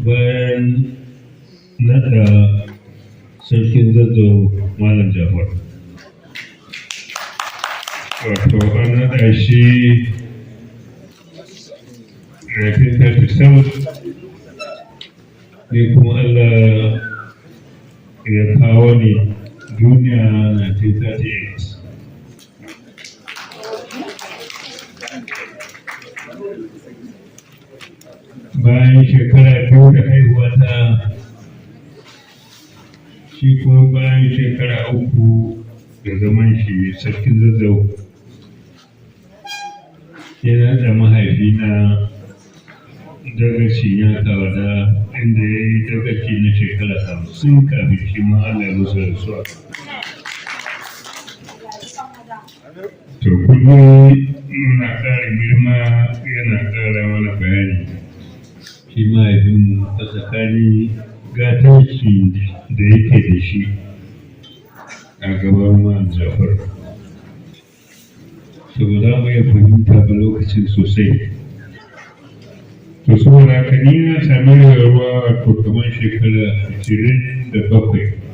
Bayan naɗa Sarkin Zazzau Malam Jafar, wato an naɗa shi 1937 ne, kuma Allah ya kawo ni duniya 1938. Bayan shekara 2 da haihuwa ta, shi kuma bayan shekara 3 da zaman shi Sarkin Zazzau, ya naɗa mahaifina dagaci ya Kawada, inda ya yi dagaci na shekara 50 kafin shi ma Allah ya masa rasuwa. To kullum muna ƙara girma, yana ƙara mana bayani. Shi mahaifinmu, a tsakanin gatanci da yake da shi a gaban Malam Jafar. To ba za mu iya fahimta ba lokacin sosai. To saboda haka ni na sami rayuwa, wato kamar shekara 27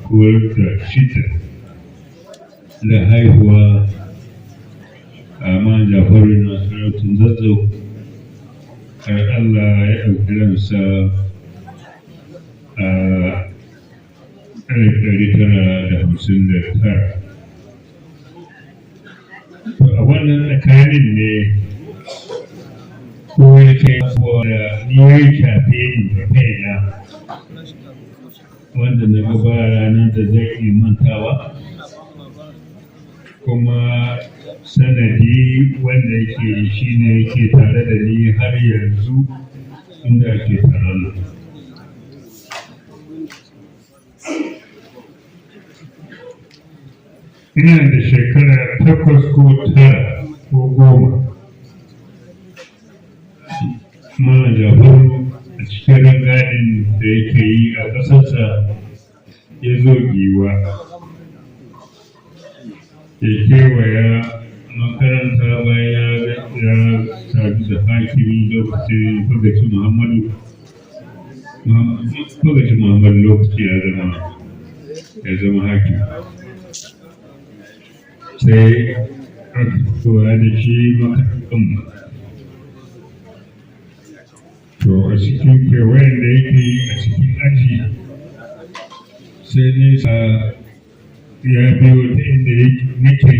ko da shida da haihuwa a Malam Jafaru na sarautar Zazzau, har Allah ya ɗauki ransa a 1959. To a wannan tsakanin ne ko ya kai da ni ya shafe ni da kaina, wanda na ga ba ranar da zai iya mantawa, kuma sanadi wanda yake shi ne yake tare da ni har yanzu inda ake taron nan. Ina da shekara 8 ko 9 ko 10. Malam Jafaru a cikin rangadin da yake yi a ƙasarsa ya zo Giwa, ya kewaya makaranta bayan ya sadu da hakimi lokacin Fagaci Muhammadu. Fagaci Muhammadu lokaci ya zama hakimi. Sai aka koya da shi makarantar. To a cikin kewayen da yake yi a cikin aji, sai nesa ya biyo ta inda nake,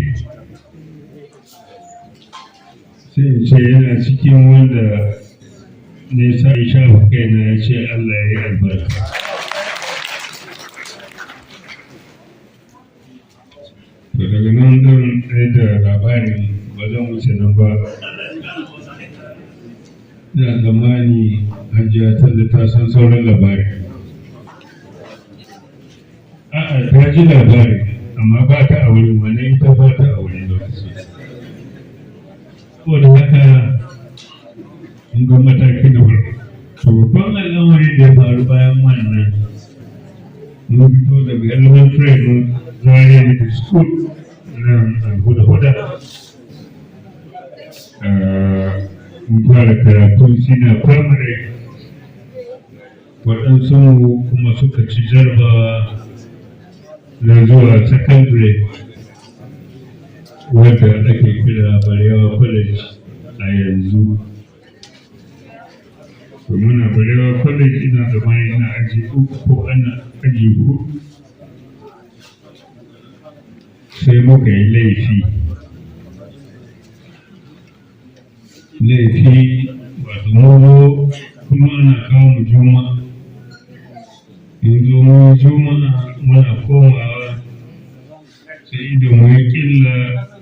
sai in ce yana cikin wanda nesa ya shafa kaina ya ce Allah ya yi albarka. To daga nan zan tsaye da labarin, ba zan wuce nan ba. Ina tsammani Hajiya Talle ta san sauran labarin. A'a, ta ji labarin, amma ba ta a wurin wannan, ita ba ta a wurin lokaci. Saboda haka mun ga mataki na farko. To babban al'amari da ya faru bayan wannan, mun fito daga elementary, mun Zaria Middle School nan Huda Huda. Mun fara karatu senior primary, waɗansu mu kuma suka ci jarabawa na zuwa secondary, wadda ake kira Barewa College a yanzu. To muna Barewa College, ina tsammani ina aji 3 ko ana aji 4, sai muka yi laifi. Laifi wato mun zo kuma ana kawo mu Juma'a. Mun zo mun yi Juma'a, muna komawa sai idon mu ya ƙilla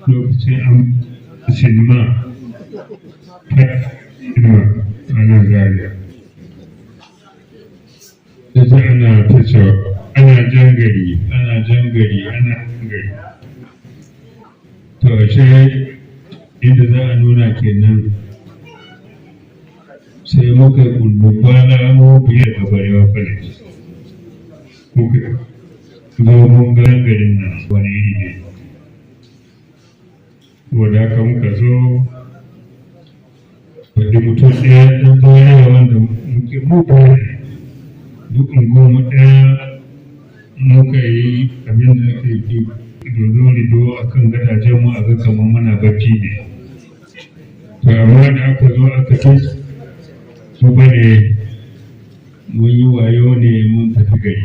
lokacin an sinima sinima a nan Zaria. Sai ana ta cewa ana jan gari, ana jan gari, ana jan gari. To ashe inda za a nuna kenan, sai muka yi kundin mu biyar ga Barewa College. Muka zo mun ga garin nan wani iri ne. Saboda haka muka zo, wadda mutum ɗaya ɗan Zaria Muke mu biyar, duk unguwar ɗaya. Muka yi abin da ake yi dodo rido a kan gadajen mu, a ga kamar muna bacci ne. To, amma da aka zo aka ci su bane, mun yi wayo ne, mun tafi gari.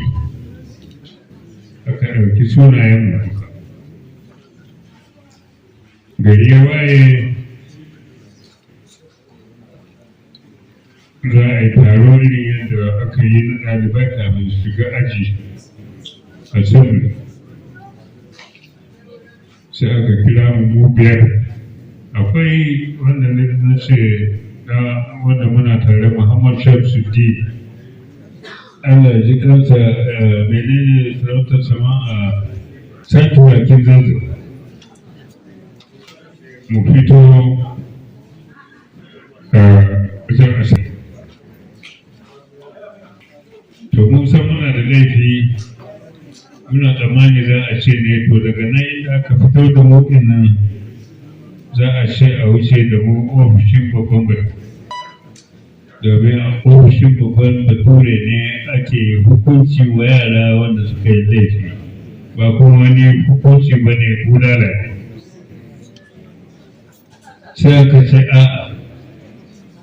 Aka ɗauki sunayen mu duka. Gari ya waye, za a yi taro irin yadda aka yi na ɗalibai kafin su shiga aji, assembly. Sai aka kira mu mu biyar. Akwai wanda na ce wanda muna tare, Muhammad Shamsuddin, Allah ya ji kansa. Menene sarautar sama a Santurakin Zazzau. Mu fito wajen assembly. To, mun san muna da laifi, muna tsammani za a ce ne, to, daga nan inda aka fito da mu ɗin nan, za a ce a wuce da mu ofishin babban bature, domin a ofishin babban bature ne ake hukunci wa yara wanda suka yi laifi. Ba kuma wani hukunci ba ne, bulala ne. Sai aka ce a'a,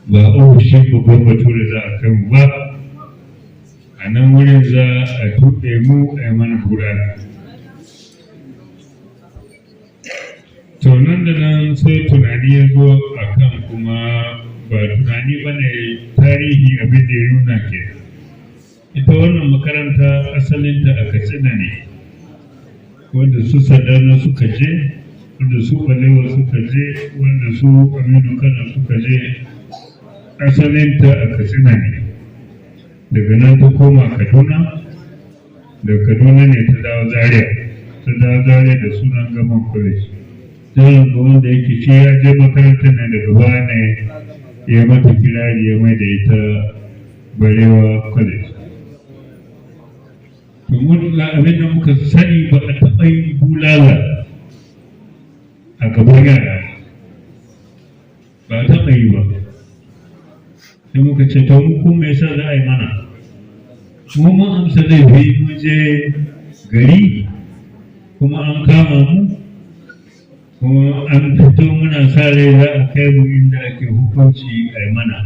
ba ofishin babban bature za a kai mu ba, a nan wurin za a tuɓe mu a yi mana bulala. To, nan da nan sai tunani ya zo a kan, kuma ba tunani ba ne, tarihi abin da ya nuna ke. Ita wannan makaranta asalinta a Katsina ne, wanda su Sardauna suka je, wanda su Balewa suka je, wanda su Aminu Kano suka je. Asalinta a Katsina ne. Daga nan ta koma Kaduna, da Kaduna ne ta dawo Zaria, ta dawo Zaria da sunan Government College. Don ga wanda yake shi ya je makarantar ne, daga baya ne ya mata kirari, ya mai da ita Balewa College. To, mu abin da muka sani, ba a taɓa yin bulala a gaban yara ba, a taɓa yi ba. Sai muka ce, to, mu kuma me yasa za a yi mana? Mu mun amsa laifi, mun je gari kuma an kama mu, kuma an fito, muna sa rai za a kai mu inda ake hukunci a yi mana.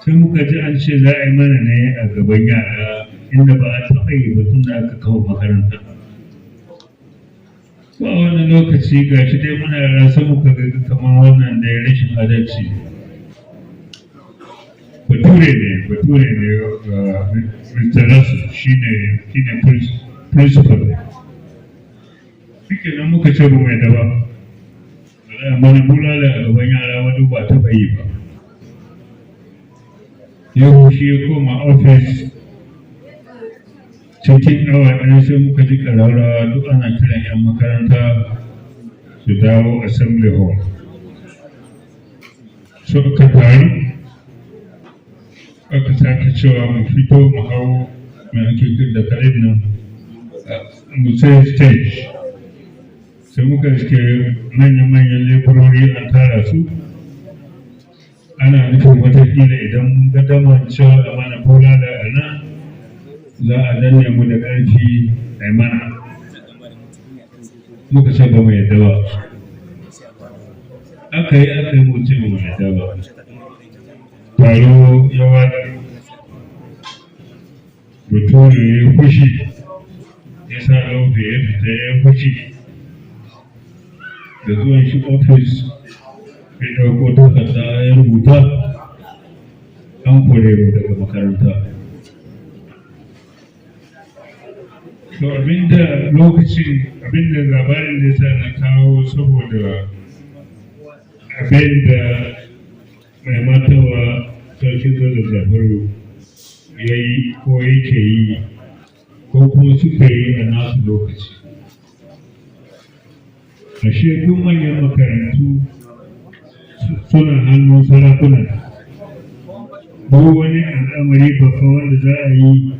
Sai muka ji an ce za a yi mana ne a gaban yara, inda ba a taɓa yi ba tun da aka kawo makaranta. Ko a wannan lokaci, ga shi dai muna yara, sai muka ga kamar wannan da rashin adalci. Bature ne, bature ne, Mr. Russell shine principal. Shike nan, muka ce ba mai da ba, ba za a mana bulala a gaban yara, wani ba taɓa yi ba. Yau shi ya koma ofis, cikin awa ɗaya sai muka ji ƙararrawa, duk ana kiran 'yan makaranta su dawo assembly hall. So aka taru, aka sake cewa mu fito mu hau mai ake kira da kalin nan, mu sai stage. Sai muka iske manya-manyan leburori an tara su, ana nufin watakila idan mun ga daman cewa a mana bulala a nan, za a danne mu da ƙarfi a yi mana. Muka ce ba mu yadda ba. Aka yi, aka yi, mu ce ba mu yadda ba. Taro ya watse. Bature ya yi fushi, ya sa laufe ya fita, ya yi fushi. Da zuwan shi ofis, ya ɗauko takarda ya rubuta, an kore mu daga makaranta. To, abinda lokacin, abinda labarin da ya sa na kawo, saboda abinda mai martaba Sarkin Zazzau Jafaru ya yi ko yake yi ko kuma suka yi a nasu lokaci. Ashe duk manyan makarantu suna hannun sarakuna. Duk wani al'amari babba wanda za a yi,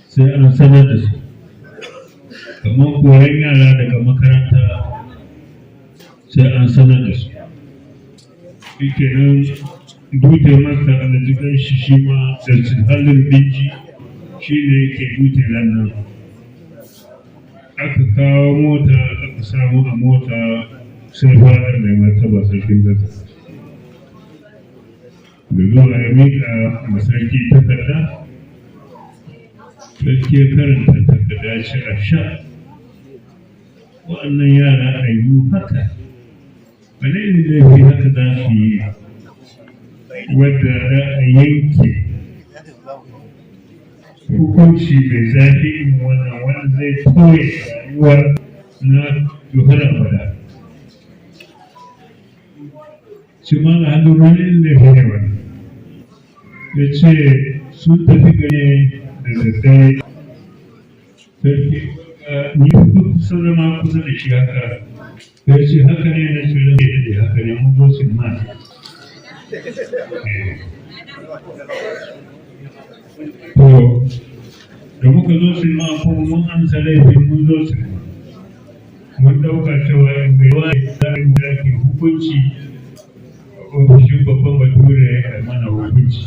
sai an sanar da su. Kamar koran yara daga makaranta, sai an sanar da su. Shi kenan. Dutse masa alajikan shi, shi ma da halin binji shi ne yake dutse nan. Aka kawo mota, aka samu a mota, sai fadar Mai Martaba Sarkin Zazzau. Da zuwa ya miƙa ma sarki takarda, sarki ya karanta takarda, ya ce, "A sha wa'annan yara a yi haka, wani irin laifi haka za su yi wadda za a yanke hukunci mai zafi irin wannan, wanda zai toye rayuwar na har abada?" Shi ma na hannu, wani irin laifi ne wannan? Ya ce sun tafi gare da daddare. Sarki, ni kusa zama kusa da shi haka, ya ce, "Haka ne?" Na ce, "Ran daɗe, haka ne, mun zo sinima." To, da muka zo sinima kuma mun amsa laifin, mun zo sinima, mun ɗauka cewa in ga za a yi hukunci a ofishin babban bature a mana hukunci.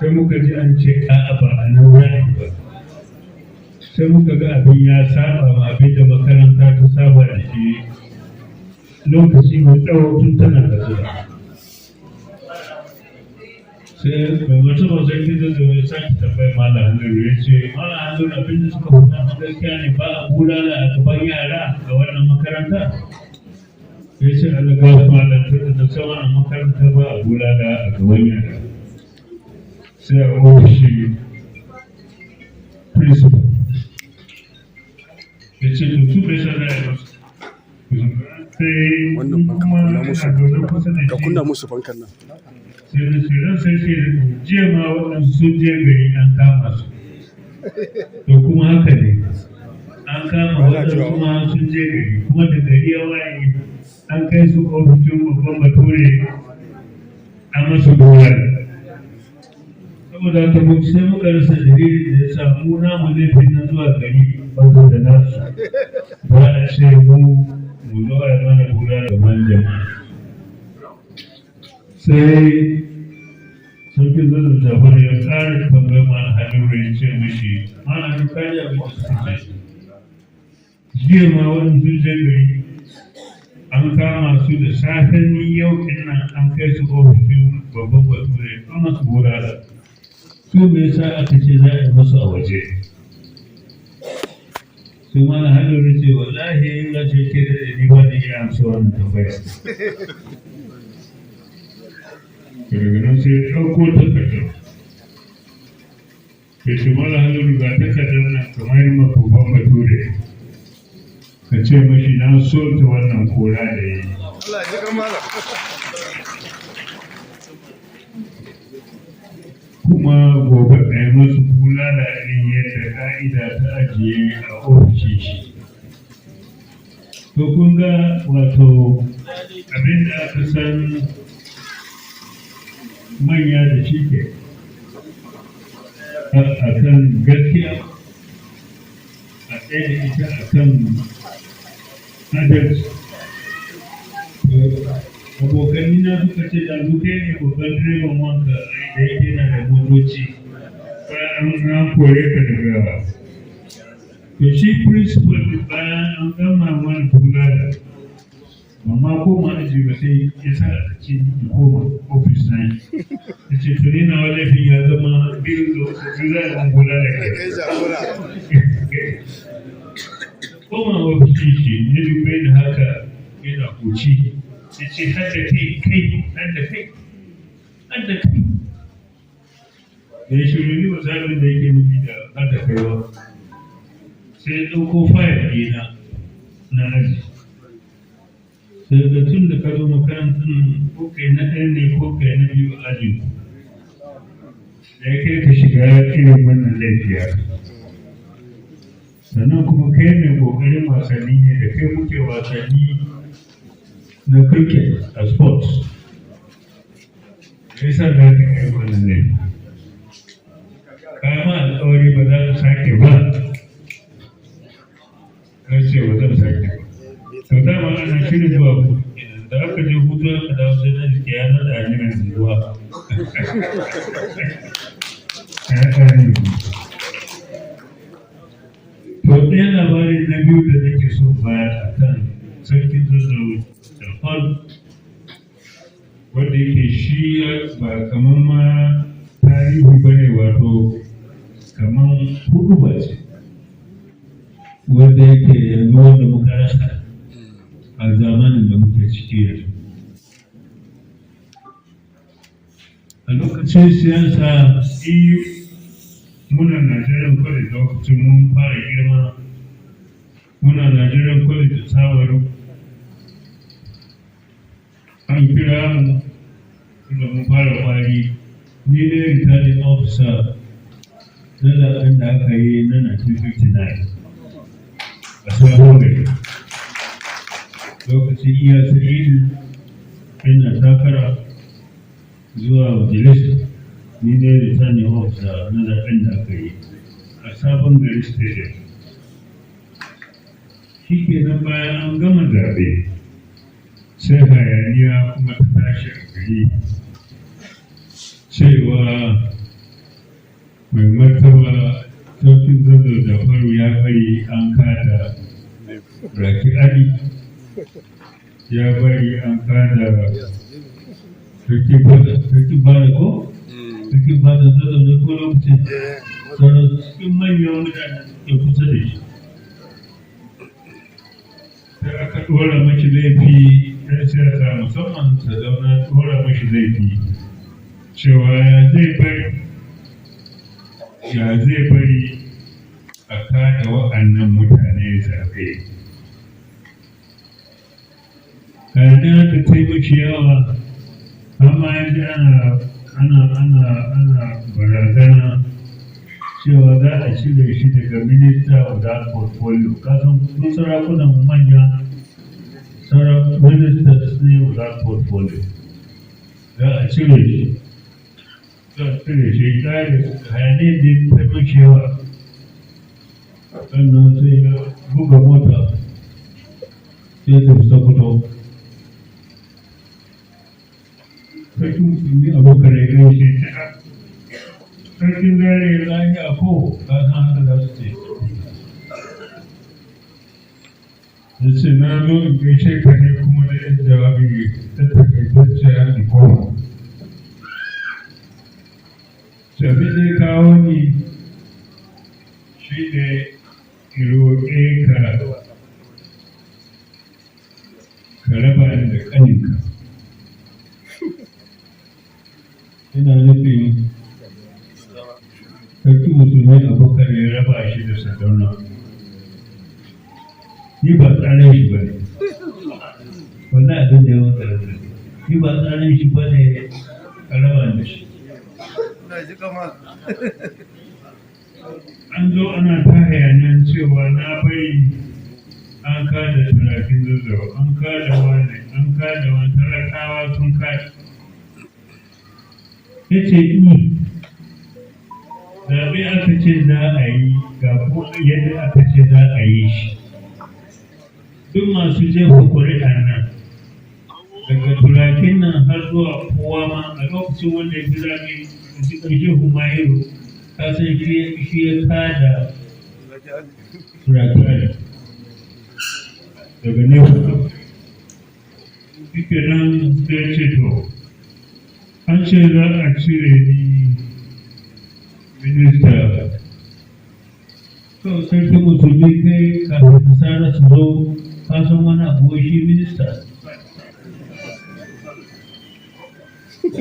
Sai muka ji an ce a'a, ba a nan za a yi ba. Sai muka ga abin ya saba ma abin da makaranta ta saba da shi lokaci mai tsawo tun tana Katsina. Sai Mai Martaba Sarkin Zazzau ya sake tambayar Malam Hannuru, ya ce, "Malam Hannuru, abin da suka faɗa na gaskiya ne, ba a bulala a gaban yara a wannan makaranta?" Ya ce, "Allah ga malam, tun da san wannan makaranta ba a bulala a gaban yara sai a ofishin principal." Ya ce, "To, su bai san za a yi masu sai Wannan fankan, kuma kunna musu. ina zaune kusa da Ka shi." kunna musu fankan nan. Sai na ce, ran sai ce jiya ma waɗansu sun je gari an kama su. To, kuma haka ne, an kama waɗansu ma sun je gari, kuma da gari ya waye an kai su ofishin babban bature an masu bulala. Saboda haka mu sai muka rasa dalilin da ya sa mu namu laifin nan zuwa gari wato da nasu za a ce mu mu zo a yi mana bulala gaban jama'a. Sai Sarkin Zazzau Jafaru ya ƙara tambayar Malam Haliru, ya ce mishi, "Malam Haliru, ka ji abin da suka ce, jiya ma wani sun je gari an kama su, da safen yau ɗin nan an kai su ofishin babban bature an masu bulala. Su me yasa aka ce za a yi musu a waje?" Sai Malam Haliru ce, "Wallahi na ce ke da ni ba ni iya amsa wannan tambaya." Daga nan sai ya ɗauko takardar, ya ce, "Malam Haliru, ga takardar nan, kamar ma babban bature, ka ce mashi na soke wannan kora da ya yi." Allah ya ji kan malam. Kuma gobe a yi masu bulala irin yadda ka'ida ta ajiye a ofishin shi. To, kun ga wato abin da aka san manya da shi ke a kan gaskiya, a tsaye da ita a kan adalci. Abokanni na suka ce da kai ne babban direban wanka da yake yana da motoci, bayan an kore ka daga. To, shi principal din, bayan an gama mana bulala, amma koma aji ba, sai ya sa aka ce in koma ofis na shi. Ya ce, "To, ni nawa laifin ya zama biyu da wasu biyu, za a yi bulala Kai ke." jagora. Koma ofis shi, ya dube ni haka yana huci, ya ce, "Har da kai, kai, har da kai, har da kai." Da ya shiru, ni ba san abin da yake nufi da har da kai ba. Sai ya ɗauko fayil ɗina na aji, sai ga tun da ka zo makarantar nan, ko kai na ɗaya ne ko kai na biyu a ajin ku, da ya kai ka shiga irin wannan laifi haka? Sannan kuma kai mai ƙoƙarin wasanni ne, da kai muke wasanni na cricket a sports. Me yasa za ka kai wannan laifi? Ka ma alƙawari ba za ka sake ba." Na ce, "Ba zan sake ba." To, dama ana shirin zuwa hutu kenan. Da aka je hutu aka dawo, sai na jike ya naɗa ni mai unguwa. ‘Ya'ya ne. To, ɗaya labarin na biyu da nake so bayar a kan Sarkin Zazzau Jafaru, wanda yake shi ba kamar ma tarihi ba ne, wato kamar hudu ba ce, wanda yake yanzu wanda muka rasa a zamanin da muke ciki yanzu. A lokacin siyasa, EU muna Nigerian College, lokacin mun fara girma, muna Nigerian College da Sawaru, an kira mu tunda mun fara kwari. Ni ne returning officer na zaɓen da aka yi na 1959 a Sabon Gari, lokacin Iya Sa'idu ina takara zuwa majalisa. Ni ne returning officer na zaɓen da aka yi a Sabon Gari Stadium. Shi kenan, bayan an gama zaɓe, sai hayaniya kuma ta tashi a gari cewa mai martaba Sarkin Zazzau Jafaru ya bari an kada Raki Ali, ya bari an kada Sarki Fada, Sarki Fada ko? Sarki Fada Zazzau ne ko lokacin? Sauran cikin manyan mutane da kusa da shi. Sai aka ɗora mashi laifi, ‘yan siyasa, musamman Sardauna, ɗora mashi laifi cewa ya zai bari a kada wa'annan mutane zaɓe. Hayaniya ta ta yi mashi yawa, amma ya ji ana barazana cewa za a cire shi daga minista without portfolio. Kasan su sarakunan manya, ministers ne without portfolio. Za a cire shi. Za a cire shi, ƙare hayaniyar da ta mashi yawa. Sannan sai ya buga mota, sai ya tafi Sokoto. Sarkin Musulmi Abubakar ya gaishe shi, "Sarkin Zaria, lafiya ko?" Ka san haka za su ce. Ya ce, "Na zo in gaishe ka ne kuma da yan jawabi ta takaitacciya in koma. Abin da ya kawo ni shi ne in roƙe ka ka raba ni da ƙaninka." Ina nufin Sarki Musulmi Abubakar ya raba shi da Sardauna. Ni ba tsarin shi ba ne. Wannan abin da ya wata rasa. Ni ba tsarin shi ba ne, ka raba ni da shi. An zo ana ta hayaniyan cewa na bari an kada Turakin Zazzau, an kada wane, an kada wani, talakawa sun kada. Ya ce, i zaɓe aka ce za a yi, ga kuma yadda aka ce za a yi shi. Duk masu jefa ƙuri'a nan, daga turakin nan har zuwa kowa ma, a lokacin wanda ya fi zaɓe, Shehu Mahiru, ka san shi ya kada Turaki Ali daga Nefa. Shi nan sai ya ce, to, an ce za a cire ni minista. To, Sarki Musulmi, kai kafin nasara su zo, ka san wani abu wai shi minista?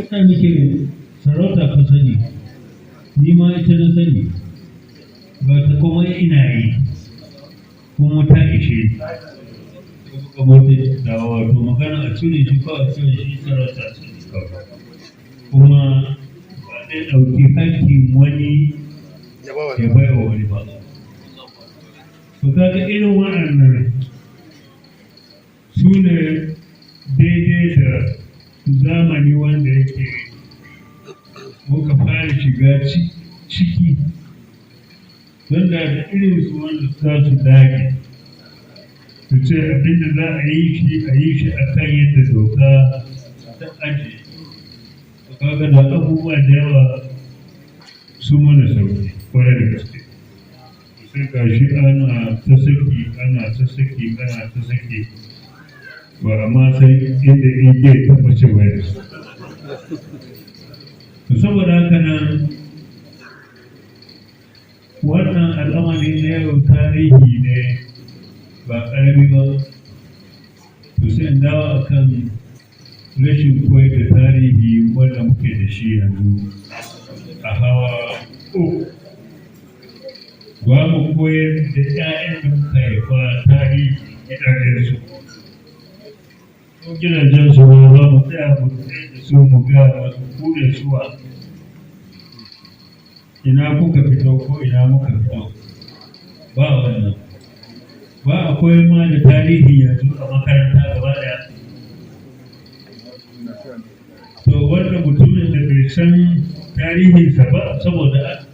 Sai nake sarauta ka sani, ni ma ita na sani, ba ta kuma ina yi, kuma ta ishe ni. Kamar da wato magana a cire shi ko a cire shi, sarauta ce kawai. Kuma ba zai ɗauki hakkin wani ya bai wa wani ba. To, kaga irin waɗannan su ne daidai da zamani wanda yake muka fara shiga ciki, don da irin su wanda za su dage su ce abinda za a yi shi, a yi shi a kan yadda doka ta ajiye. Kaga da abubuwa da yawa sun mana sauki kwarai da gaske. Sai ga shi ana ta saki, ana ta saki, ana ta saki, ba a ma san inda igiyar ta ɓace ba yanzu. To, saboda haka nan wannan al'amari na yau tarihi ne ba ƙarami ba. To, sai in dawo akan rashin koyar da tarihi wanda muke da shi yanzu a hawa uku. Ba mu koyar da 'ya'yan da muka haifa tarihi gidajensu. Ko gidajensu ba za mu tsaya mu tsaye da su mu gaya masu ku da suwa. Ina kuka fito ko ina muka fito. Ba wannan. Ba a koyar ma da tarihi yanzu a makaranta gaba ɗaya. To, wannan mutumin da bai san tarihinsa ba, saboda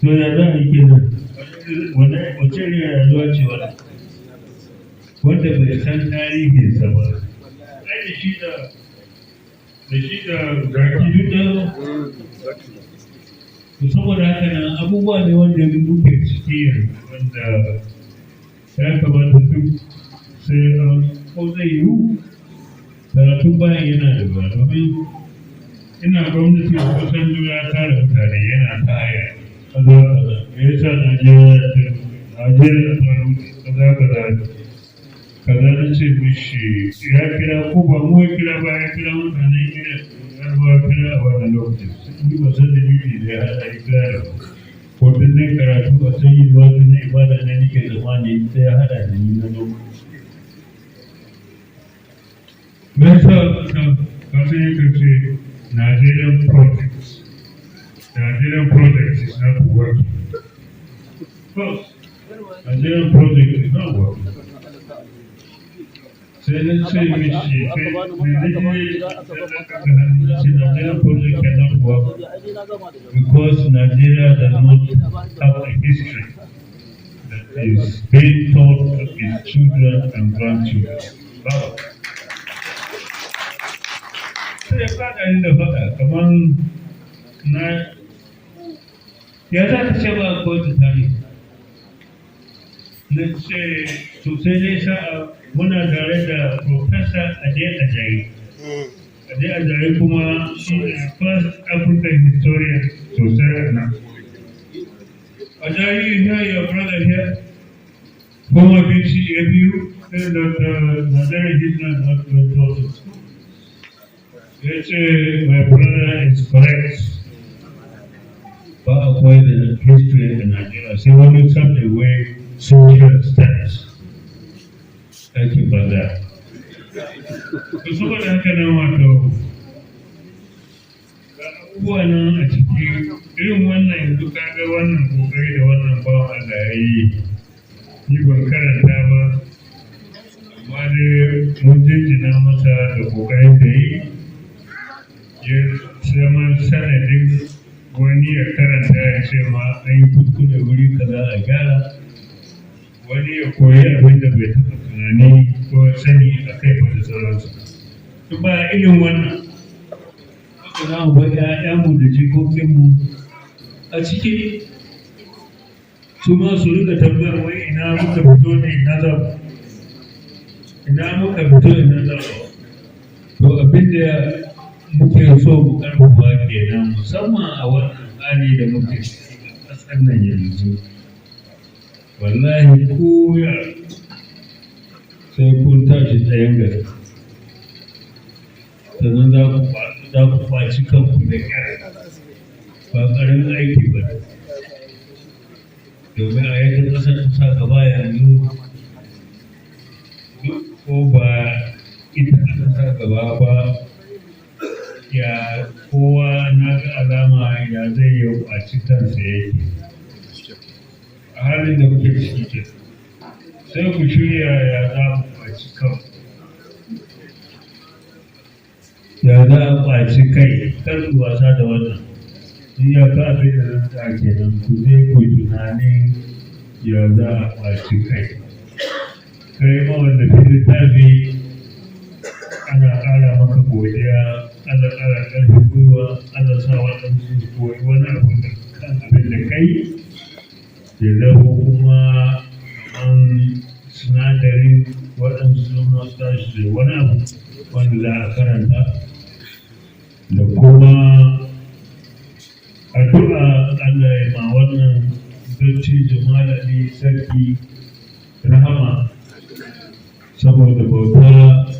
to ya za a yi kenan? Wace irin rayuwa ce wannan? Wanda bai san tarihinsa ba. Ai da shi da zaki duk ɗaya ba. To, saboda haka nan abubuwa ne wanda muke ciki yanzu wanda ya kamata duk sai an ko zai yiwu karatun bayan yana da ba, domin ina gwamnati Obasanjo ya tara mutane yana ta haya kaza kaza, me yasa Najeriya ta rushe, kaza kaza kaza. Na ce mishi ya kira ko ba mu ya kira ba, ya kira mutanen irin Yarbawa kira a wannan lokacin. Ni ba san dalili da ya haɗa ya kira da ba ko tun dai karatu a can university na Ibadan ne nake zamani, sai ya haɗa da ni na zo. Me yasa ka san yakan ce Nigerian project, Nigerian project is not working. Of course, Nigerian project is not working. Sai na ce mishi, sai na je na ce Nigerian project cannot work because Nigeria does not have a history that is being taught to its children and grandchildren. Babu. Sai ya faɗa ni da faɗa kamar na ya za ka ce ba a koyar da tarihi. Na ce to sai dai sa'a muna tare da Professor Ade Ajayi. Ade Ajayi kuma shi ne first African historian sosai a nan. Ajayi, you hear your brother here, former VC ABU, said that Nigerian history is not being taught in school. Ya ce my brother is correct. Ba a koyar da history a Nigeria, sai wani subject wai social studies. Aikin banza. To, saboda haka nan wato ga abubuwa nan a ciki irin wannan. Yanzu kaga wannan kokari da wannan bawan Allah ya yi, ni ban karanta ba, amma dai mun jinjina masa da kokarin da yi, ya zama sanadin wani ya karanta ya ce ma an yi kuskure wuri kaza, a gyara, wani ya koyi abin da bai taɓa tunani ko sani a kai ba da sauransu. Duk ba irin wannan haka za mu bar 'ya'yanmu da jikokinmu a ciki, su ma su rika tambayar wai ina muka fito ne, ina za mu, ina muka fito, ina za mu. To, abin da muke so mu karfafa kenan, musamman a wannan hali da muke ciki a ƙasar nan yanzu. Wallahi ko ya sai kun tashi tsayen gaske, sannan za ku kwaci kanku da ƙyar. Ba ƙaramin aiki ba ne, domin a yadda ƙasar ta sa gaba yanzu, duk ko ba ita aka sa gaba ba, ya kowa na ga alama ya zai yi kwaci kansa yake a halin da muke ciki ke. Sai ku shirya ya za mu kwaci kanku, ya za a kwaci kai. Kar ku wasa da wannan. Iyaka abin da zan sa kenan, ku je ku tunanin ya za a kwaci kai. Kai mawallafin littafi, ana ƙara maka godiya. Allah ƙara ƙarfin gwiwa, Allah sa waɗansu su koyi wani abu da kan abin da kai ya zama kuma kaman sinadarin waɗansu masu tashi da wani abu wanda za a karanta, da kuma addu'a Allah ya ma wannan dattijo malami sarki rahama saboda bauta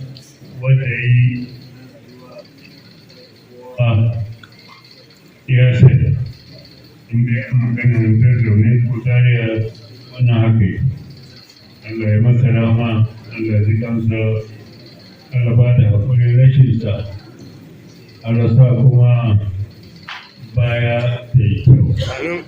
wanda ya yi a ya sani inda ya maganar Zazzau ko Zaria, wannan haka yi. Allah ya masa rahama, Allah ya ji kansa, Allah ba da haƙurin rashinsa, Allah sa kuma baya da yi kyau. Amin.